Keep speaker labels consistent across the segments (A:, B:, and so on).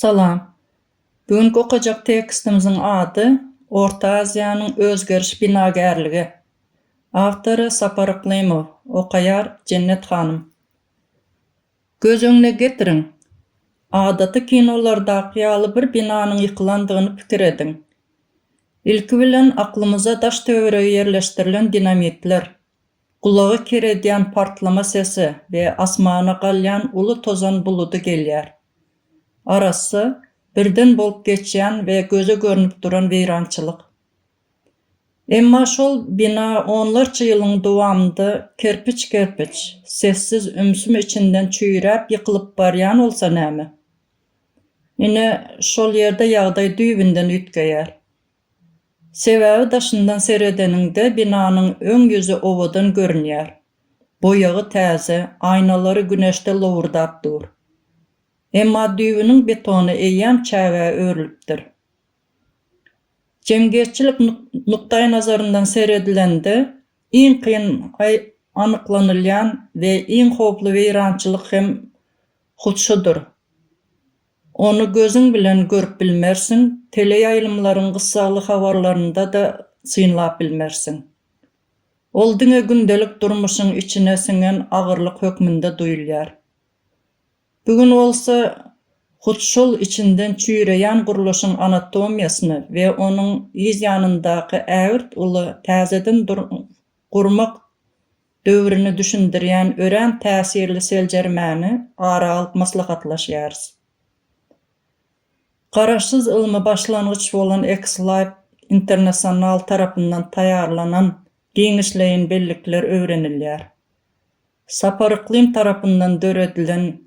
A: Salam. Bu günki okajak tekstimiziň ady Orta Aziýanyň özgeriş binagärligi. Awtory Sapar Yklymow, okaýar Jennet hanym. Göz öňüne getiriň, adaty kinolardaky ýaly bir binanyň ýykylandygyny pikir ediň. Ilki bilen aklymyza daş-töwerege ýerleşdirilen dinamitler, gulagy ker edýän partlama sesi we asmana galýan uly tozan buludy gelýär. Arassa, birden bolup geçýän we göze görnüp duran weýrançylyk. Emma şol bina onlarça ýylyň dowamynda kerpiç-kerpiç, sessiz ümsüm içinden çüýräp ýykylyp barýan bolsa näme? Ine, şol ýerde ýagdaý düýbünden üýtgeýär. Sebäbi daşyndan seredeniňde binanyň öň ýüzi owadan görünýär. Boýagy täze, aýnalary güneşde lowurdap dur. Emma düýbüniň betony eýýäm çägä öwrülipdir. Jemgyýetçilik nukdaýnazaryndan seredilende, iň kyn anyklanylýan we iň howply weýrançylyk hem hut şudur. Ony gözüň bilen görüp bilmersiň, teleýaýlymlaryň gyssagly habarlarynda-da synlap bilmersiň. Ol diňe gündelik durmuşyň içine siňen agyrlyk hökmünde duýulýar. Bu gün bolsa hut şol içinden çüýreýän gurluşyň anatomiýasyny we onuň yz ýanyndaky ägirt uly täzeden gurmak döwrüni düşündirýän örän täsirli seljermäni ara alyp maslahatlaşýarys. Garaşsyz ylmy başlangyç bolan Exlife International tarapyndan taýýarlanan giňişleýin bellikler öwrenilýär. Sapar Yklym tarapyndan döredilen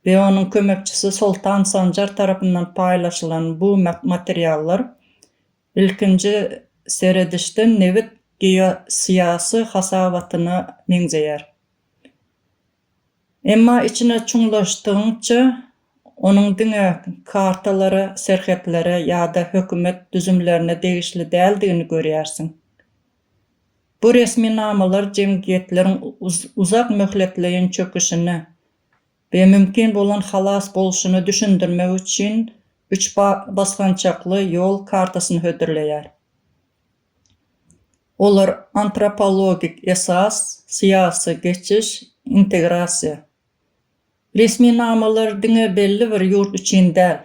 A: we onuň kömekçisi Soltan Sanjar tarapyndan paýlaşylan bu materiallar ilkinji seredişden nebit geosyýasy hasabatyna meňzeýär. Emma içine çuňlaşdygyňça, onuň diňe kartalara, serhetlere ýa-da hökümet düzümlerine degişli däldigini görýärsiň. Bu resminamalar jemgyýetleriň uzak möhletleýin çöküşini we mümkin bolan halas bolşuny düşündirmek üçin üç basgançakly ýol kartasyny hödürleýär. Olar antropologik esas, syýasy geçiş, integrasiýa. Resminamalar diňe belli bir ýurt üçin däl,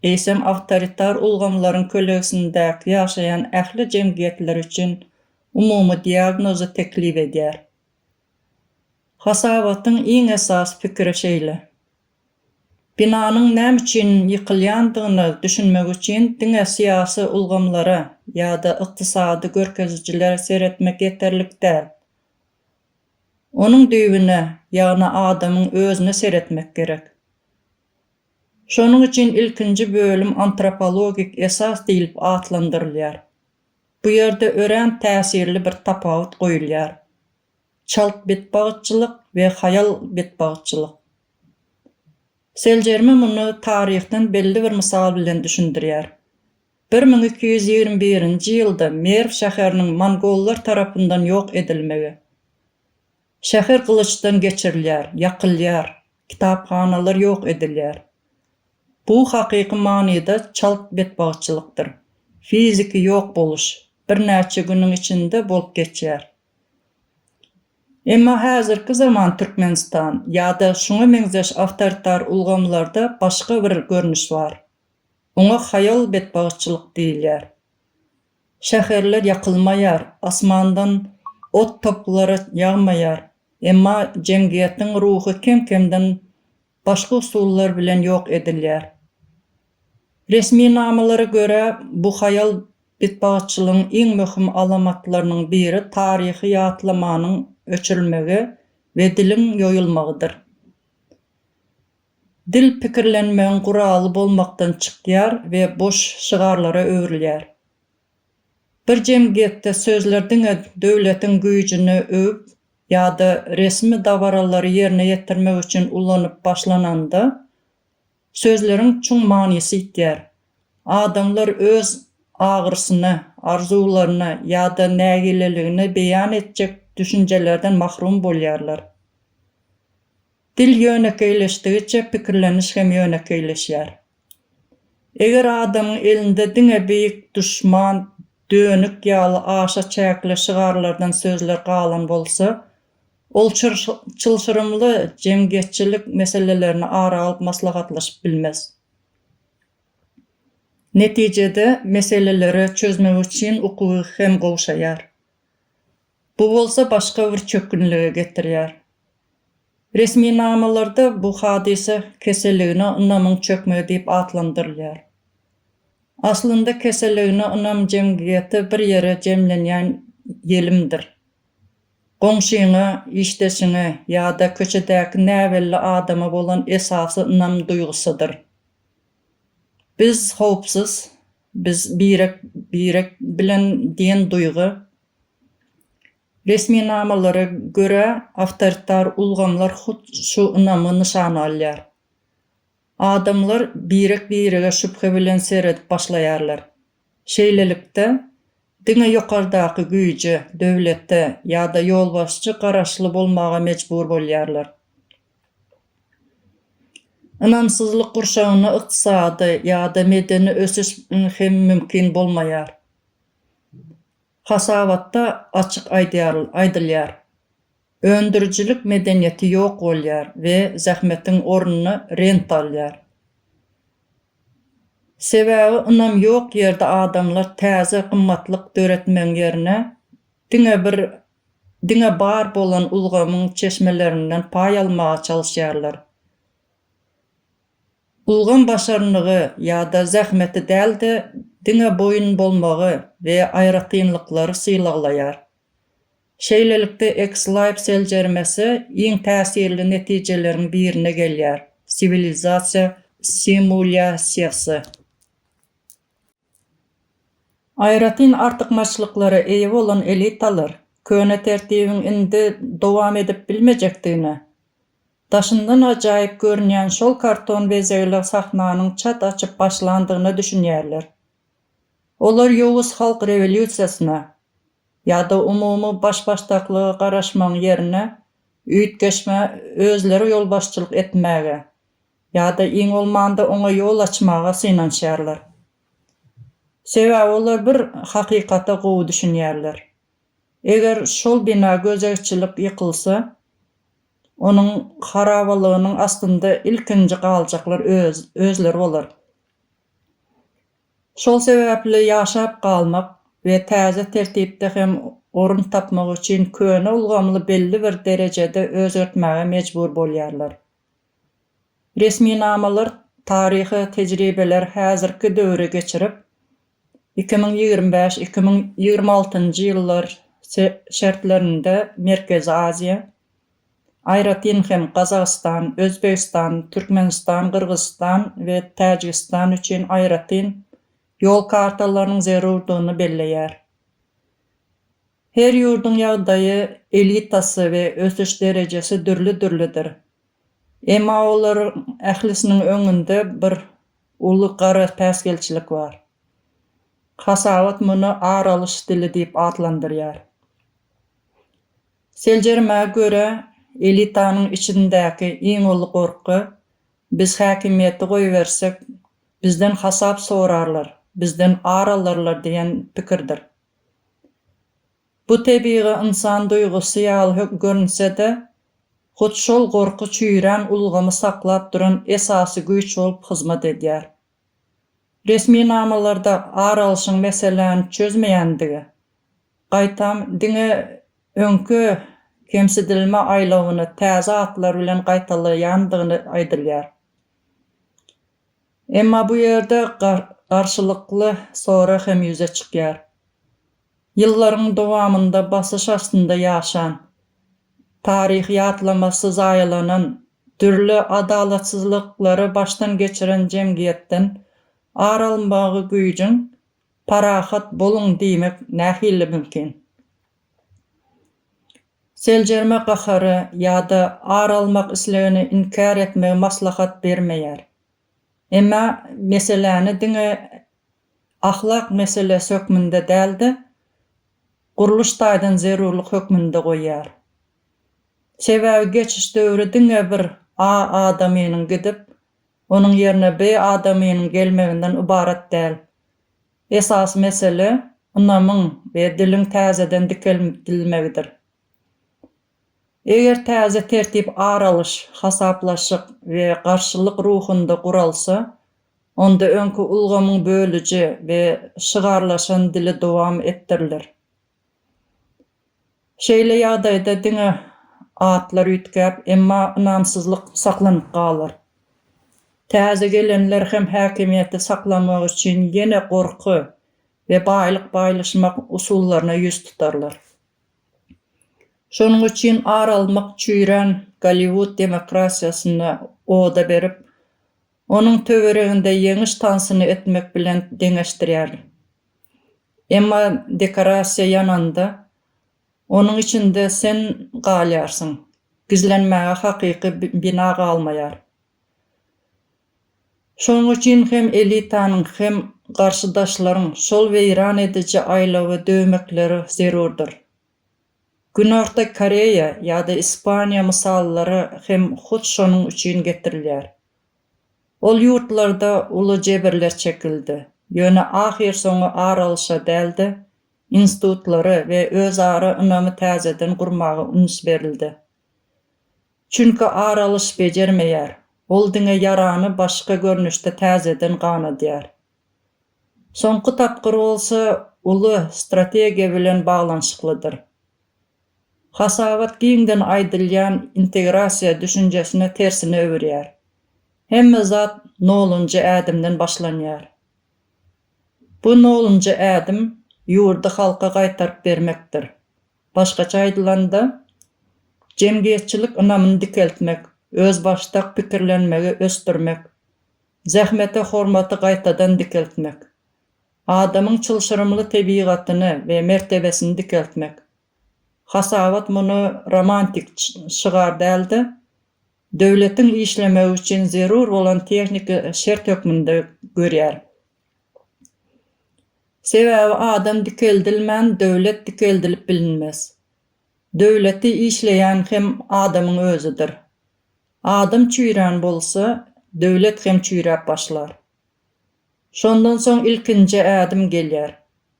A: eýsem awtoritar ulgamlaryň kölegesindäki ýaşaýan ähli jemgyýetler üçin umumy diagnozy teklip edýär. Hasabatyň iň esasy pikiri şeýle. Binanyň näme üçin ýykylýandygyna düşünmek üçin diňe syýasy ulgamlara ýa-da ykdysady görkezijilere seretmek ýeterlik däl. Onuň düýbüne, ýagny adamyň özüne seretmek gerek. Şonuň üçin ilkinji bölüm antropologik esas diýlip atlandyrylýar. Bu ýerde örän täsirli bir tapawut goýulýar. Çalt betbagytçylyk we haýal betbagytçylyk. Seljerme muny taryhdan belli bir mysal bilen düşündirýär. 1221-nji ýylda Merw şäheriniň mongollar tarapyndan ýok edilmegi. Şäher gylyçdan geçirilýär, ýakylýar, kitaphanalar ýok edilýär. Bu hakyky manyda çalt betbagtçylykdyr. Fiziki ýok boluş, birnäçe günüň içinde bolup geçýär. Emma häzirki zaman Türkmenistan ýa-da şuňa meňzeş awtoritar ulgamlarda başga bir görnüş bar. Oňa haýal betbagtçylyk diýilýär. Şäherler ýakylmaýar, asmandan ot toplary ýagmaýar, emma jemgyýetiň ruhy kem-kemden başga usullar bilen ýok edilýär. Resminamalara görä, bu haýal betbagtçylygyň iň möhüm alamatlarynyň biri taryhy ýatlamanyň öçürilmegi we diliň ýoýulmagydyr. Dil pikirlenmegiň guraly bolmakdan çykýar we boş şygarlara öwrülýär. Bir jemgyýetde sözler diňe döwletiň güýjüni öwüp ýa-da resmi dabaralary ýerine ýetirmek üçin ulanyp başlananda, sözleriň çuň manysy ýitýär. Adamlar öz agyrysyny, arzuwlaryny ýa-da nägileligini beýan etjek düşünjelerden mahrum bolýarlar. Dil ýönekeýleşdigiçe pikirleniş hem ýönekeýleşýär. Eger adamyň elinde diňe beýik duşman, dönük ýaly aşa çäkli şygarlardan sözler galan bolsa, ol çylşyrymly jemgyýetçilik meselelerini ara alyp maslahatlaşyp bilmez. Netijede, meseleleri çözmek üçin ukuby hem gowşaýar. Bu bolsa başga bir çökgünlige getirýär. Resminamalarda bu hadysa keseligine ynamyň çökmegi diýip atlandyrylýar. Aslynda keseligine ynam jemgyýeti bir ýere jemlenýän ýelimdir. Goňşyňa, işdeşiňe ýa-da köçedäki näbelli adama bolan esasy ynam duýgusydyr. Biz howpsuz, biz birek-birek bilen diýen duýgy. Resminamalara görä, awtoritar ulgamlar hut şu ynamy nyşana alýar. Adamlar birek-birege şübhe bilen seredip başlaýarlar. Şeýlelikde, diňe ýokardaky güýje, döwlete ýa-da ýolbaşçy garaşly bolmaga mejbur bolýarlar. Ynamsyzlyk gurşawynda ykdysady ýa-da medeni ösüş hem mümkin bolmaýar. Hasabatda açyk aýdylýar, Öndürijilik medeniýeti ýok bolýar we zähmetiň ornuny rent alýar. Sebäbi ynam ýok ýerde adamlar täze gymmatlyk döretmegiň ýerine diňe bir diňe bar bolan ulgamyň çeşmelerinden paý almaga çalyşýarlar. Ulgam başarnygy ýa-da zähmeti däl-de, diňe boýun bolmagy we aýratynlyklary sylaglaýar. Şeýlelikde, X-Live seljermesi iň täsirli netijeleriň birine gelýär, siwilizasiýa simulýasiýasy. Aýratyn artykmaçlyklara eýe bolan elitalar köne tertibiň indi dowam edip bilmejekdigine, daşyndan ajaýyp görünýän şol karton bezegli sahnanyň çat açyp başlandygyna düşünýärler. Olar ýowuz halk rewolýusiýasyna ýa-da umumy baş-başdaklyga garaşmagyň ýerine üýtgeşmä özleri ýolbaşçylyk etmäge ýa-da iň bolmanda oňa ýol açmaga synanyşýarlar. Sebäbi olar bir hakykata gowy düşünýärler. Eger şol bina gözegçilik ýykylsa, onuň harabalygynyň astynda ilkinji galjaklar özleri bolar. Şol sebäpli ýaşap galmak we täze tertipde hem orun tapmak üçin köne ulgamly belli bir derejede özgertmäge mejbur bolýarlar. Resminamalar taryhy tejribeler häzirki döwre geçirip, 2025, 2026-njy ýyllar şertlerinde Merkezi Aziýa, aýratyn hem Gazagystan, Özbegistan, Türkmenistan, Gyrgyzystan we Täjigistan üçin aýratyn ýol kartalarynyň zerurdygyny belleýär. Her ýurduň ýagdaýy, elitasy we ösüş derejesi dürli-dürlüdir. Emma olaryň ählisiniň öňünde bir uly gara päsgelçilik bar. Hasabat muny ar alyş dili diýip atlandyrýar. Seljermä görä, elitanyň içindäki iň uly gorky, biz häkimiýeti goýbersek, bizden hasap sorarlar, bizden ar alarlar diýen pikirdir. Bu tebigy ynsan duýgusy ýaly görünse-de, hut şol gorky çüýrän ulgamy saklap duran esasy güýç bolup hyzmat edýär. Resminamalarda ar alşyň meseläni çözmeýändigi, gaýtam diňe öňki kemsidilme aýlawyny täze atlar bilen gaýtalaýandygyny aýdylýar. Emma bu ýerde garşylykly sorag hem ýüze çykýar. Ýyllaryň dowamynda basyş astynda ýaşan, taryhy ýatlamasy zaýalanan, dürli adalatsyzlyklary başdan geçiren jemgyýetden ar almagy güýjüň parahat boluň diýmek nähili mümkin? Seljerme gahary ýa-da ar almak islegini inkär etmegi maslahat bermeýär. Emma meseläni diňe ahlak meselesi hökmünde däl-de, gurluş taýdan zerurlyk hökmünde goýýar. Sebäbi geçiş döwri diňe bir A adamynyň gidip, onuň ýerine B adamynyň gelmeginden ybarat däl. Esasy mesele ynamyň we diliň täzeden dikeldilmegidir. Eger täze tertip ar alyş, hasaplaşyk we garşylyk ruhunda guralsa, onda öňki ulgamyň bölüji we şygarlaşan dili dowam etdiriler. Şeýle ýagdaýda diňe atlar üýtgäp, emma ynamsyzlyk saklanyp galar. Täze gelenler hem häkimiýeti saklamak üçin ýene gorky we baýlyk paýlaşmak usullaryna ýüz tutarlar. Şonuň üçin ar almak çüýrän Golliwud demokratiýasyny oda berip, onuň töwereginde ýeňiş tansyny etmek bilen deňeşdirýär. Emma dekorasiýa ýananda, onuň içinde sen galýarsyň, gizlenmäge hakyky bina galmaýar. Şonuň üçin hem elitanyň, hem garşydaşlaryň şol weýran ediji aýlawy döwmekleri zerurdyr. Günorta Koreýa ýa-da Ispaniýa mysallary hem hut şonuň üçin getirilýär. Ol ýurtlarda uly jebirler çekildi, ýöne ahyrsoňy ar alyşa däl-de, institutlary we özara ynamy täzeden gurmaga üns berildi. Çünki ar alyş bejermeýär, ol diňe ýarany başga görnüşde täzeden ganadýar. Soňky tapgyr bolsa uly strategiýa bilen baglanyşyklydyr. Hasabat giňden aýdylýan integrasiýa düşünjesini tersine öwürýär. Hemme zat nolunjy ädimden başlanýar. Bu nolunjy ädim ýurdy halka gaýtaryp bermekdir. Başgaça aýdylanda, jemgyýetçilik ynamyny dikeltmek, özbaşdak pikirlenmegi ösdürmek, zähmete hormaty gaýtadan dikeltmek, adamyň çylşyrymly tebigatyny we mertebesini dikeltmek, Hasabat muny romantik şygar däl-de, döwletiň işlemegi üçin zerur bolan tehniki şert hökmünde görýär. Sebäbi adam dikeldilmän döwlet dikeldilip bilinmez. Döwleti işleýän hem adamyň özüdir. Adam çüýrän bolsa, döwlet hem çüýräp başlar. Şondan soň ilkinji ädim gelýär.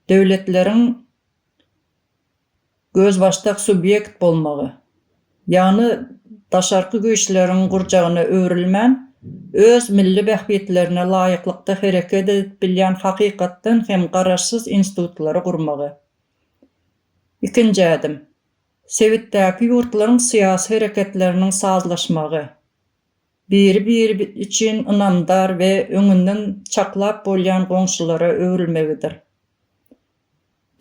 A: Döwletleriň Gözbaşdak subýekt bolmagy, ýagny daşarky güýçleriň gurjagyna öwrülmän, öz milli bähbitlerine laýyklykda hereket edip bilýän hakykatdan hem garaşsyz institutlary gurmagy. Ikinji ädim, sebitdäki ýurtlaryň syýasy hereketleriniň sazlaşmagy, biri-biri üçin ynamdar we öňünden çaklap bolýan goňşulara öwrülmegidir.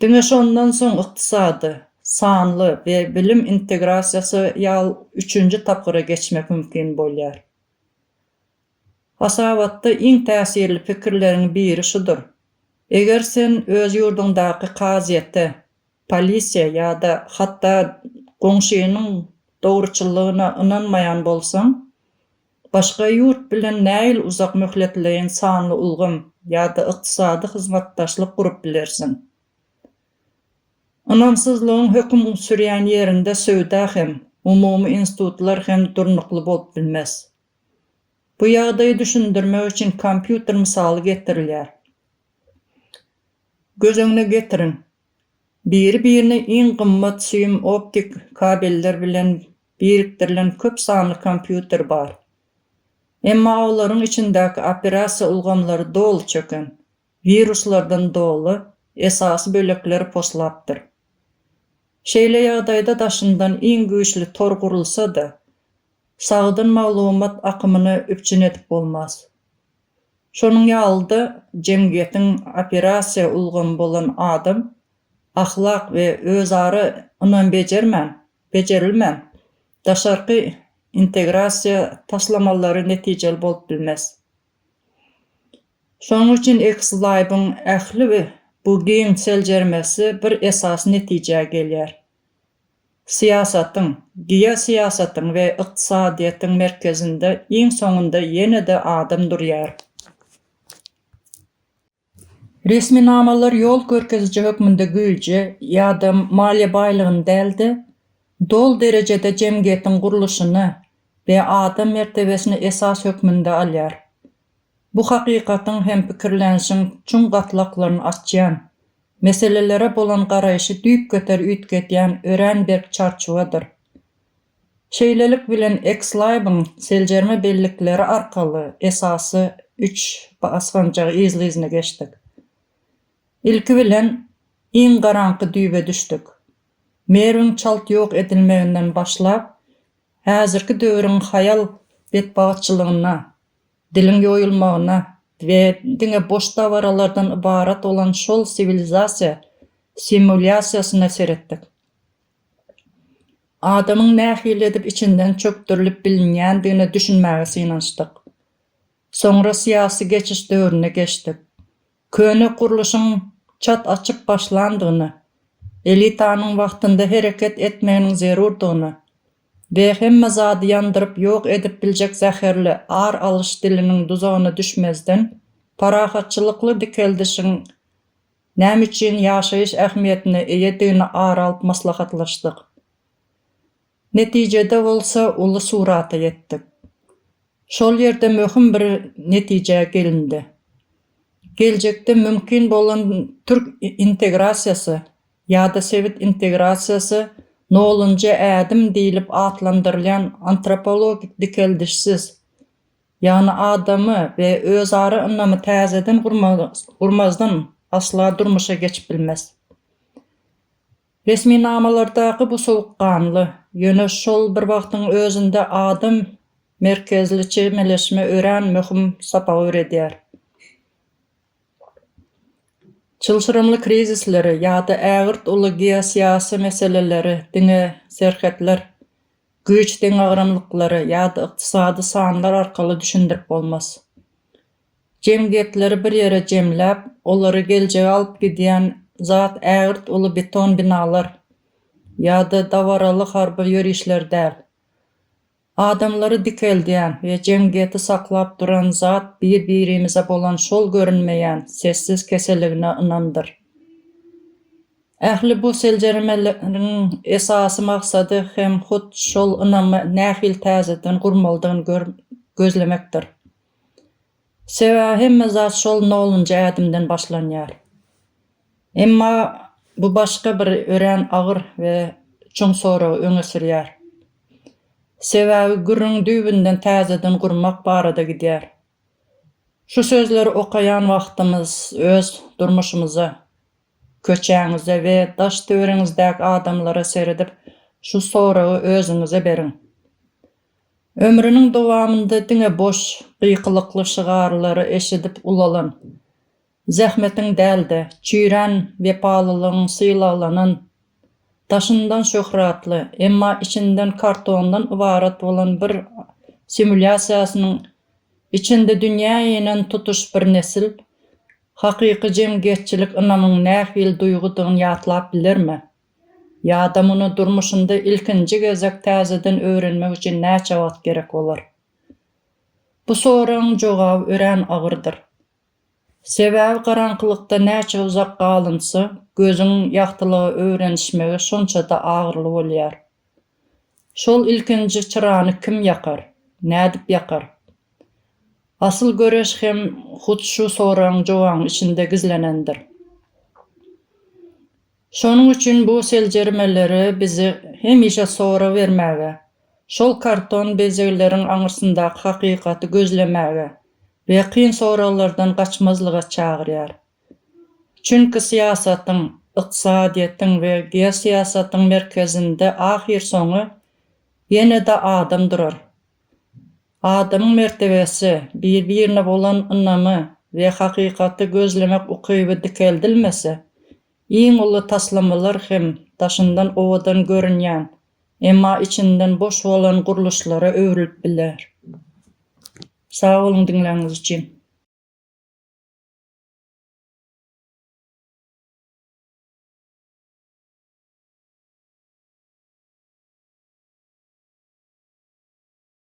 A: Diňe şondan soň ykdysady, sanly we bilim integrasiýasy ýaly üçünji tapgyra geçmek mümkin bolýar. Hasabatda iň täsirli pikirleriň biri şudur, eger sen öz ýurduňdaky kazyýete, polisiýa ýa-da hatda goňşynyň dogruçyllygyna ynanmaýan bolsaň, Başga ýurt bilen nähili uzak möhletleýin sanly ulgam ýa-da ykdysady hyzmatdaşlyk gurup bilersiň? Ynamsyzlygyň höküm sürýän ýerinde söwda hem, umumy institutlar hem durnukly bolup bilmez. Bu ýagdaýy düşündirmek üçin kompýuter mysaly getirilýär. Göz öňüne getiriň, biri-birine iň gymmat süýüm optik kabeller bilen birikdirilen köp sanly kompýuter bar. Emma olaryň içindäki operasiýa ulgamlary doly çöken, wiruslardan doly, esasy bölekleri poslapdyr. Şeýle ýagdaýda daşyndan iň güýçli tor gurulsa-da, sagdyn maglumat akymyny üpjün edip bolmaz. Şonuň ýaly-da, jemgyýetiň operasiýa ulgamy bolan adam ahlak we özara ynam bejermän, bejerilmän, daşarky integrasiýa taslamalary netijeli bolup bilmez. Şonuň üçin X-Live-yň ähli bu giň seljermesi bir esasy netijä gelýär. Syýasatyň, geosyýasatyň we ykdysadyýetiň merkezinde iň soňunda ýene-de adam durýar. Resminamalar ýol görkeziji hökmünde güýji ýa-da maliýe baýlygyny däl-de, doly derejede jemgyýetiň gurluşyny we adam mertebesini esas hökmünde alýar. Bu hakykatyň hem pikirlenişiň çuň gatlaklaryny açýan, meselelere bolan garaýşy düýpgöter üýtgedýän örän berk çarçuwadyr. Şeýlelik bilen Ekslaýbyň seljerme bellikleri arkaly esasy üç basgançagy yzly-yzyna geçdik. Ilki bilen, iň garaňky düýbe düşdük. Merwiň çalt ýok edilmeginden başlap, häzirki döwrüň haýal betbagtçylygyna, diliň ýoýulmagyna we diňe boş dabaralardan ybarat bolan şol siwilizasiýa simulýasiýasyna seretdik. Adamyň nähili edip içinden çökdürilip bilinýändigine düşünmäge synanyşdyk. Soňra syýasy geçiş döwrüne geçdik. Köne gurluşyň çat açyp başlandygyny, elitanyň wagtynda hereket etmeginiň zerurdygyny we hemme zady ýandyryp ýok edip biljek zäherli ar alyş diliniň duzagyna düşmezden parahatçylykly dikeldişiň näme üçin ýaşaýyş ähmiýetine eýedigini ara alyp maslahatlaşdyk. Netijede bolsa uly surata ýetdik. Şol ýerde möhüm bir netijä gelindi. Geljekde mümkin bolan türk integrasiýasy ýa-da sebit integrasiýasy nolunjy ädim diýlip atlandyrylýan antropologik dikeldişsiz, ýagny adamy we özara ynamy täzeden gurmazdan asla durmuşa geçip bilmez. Resminamalardaky bu sowukganly, ýöne şol bir wagtyň özünde adam merkezli çemeleşme örän möhüm sapagy öwredýär. Çylşyrymly krizisleri ýa-da ägirt uly geosyýasy meseleleri diňe serhetler, güýç deňagramlyklary ýa-da ykdysady sanlar arkaly düşündirip bolmaz. Jemgyýetleri bir ýere jemläp, olary geljege alyp gidýän zat ägirt uly beton binalar ýa-da dabaraly harby ýörişler däl. Adamlary dikeldýän we jemgyýeti saklap duran zat bir-birimize bolan şol görünmeýän, sessiz keseligine ynamdyr. Ähli bu seljermeleriň esasy maksady hem hut şol ynamy nähili täzeden gurmalydygyny gözlemekdir. Sebäbi hemme zat şol nolunjy ädimden başlanýar. Emma bu başga bir örän agyr we çuň soragy öňe sürýär. Sebäbi gürrüň düýbünden täzeden gurmak barada gidýär. Şu sözleri okaýan wagtymyz öz durmuşymyza, köçäňize we daş-töweregiňizdäki adamlara seredip şu soragy özüňize beriň. Ömrüniň dowamynda diňe boş, gykylykly şygarlary eşidip ulalan, zähmetiň däl-de, çüýrän wepalylygyň sylaglanan, daşyndan şöhratly, emma içinden kartondan ybarat bolan bir simulýasiýasynyň içinde dünýä inen tutuş bir nesil hakyky jemgyýetçilik ynamyň nähili duýgudygyny ýatlap bilermi? Ýa-da muny durmuşynda ilkinji gezek täzeden öwrenmek üçin näçe wagt gerek bolar? Bu soragyň jogaby örän agyrdyr. Sebäbi garaňkylykda näçe uzak galynsa, gözüň ýagtylyga öwrenişmegi şonça-da agyryly bolýar. Şol ilkinji çyrany kim ýakar? Nädip ýakar? Asyl göreş hem hut şu soragyň jogabynyň içinde gizlenendir. Şonuň üçin bu seljermeleri bizi hemişe sorag bermäge, şol karton bezegleriň aňyrsyndaky hakykaty gözlemäge we kyn soraglardan gaçmazlyga çagyrýar. Çünki syýasatyň, ykdysadyýetiň we geosyýasatyň merkezinde ahyrsoňy ýene-de adam durar. Adamyň mertebesi, bir-birine bolan ynamy we hakykaty gözlemek ukyby dikeldilmese, iň uly taslamalar hem daşyndan owadan görünýän, emma içinden boş bolan gurluşlara öwrülip biler. Sag boluň diňläniňiz üçin.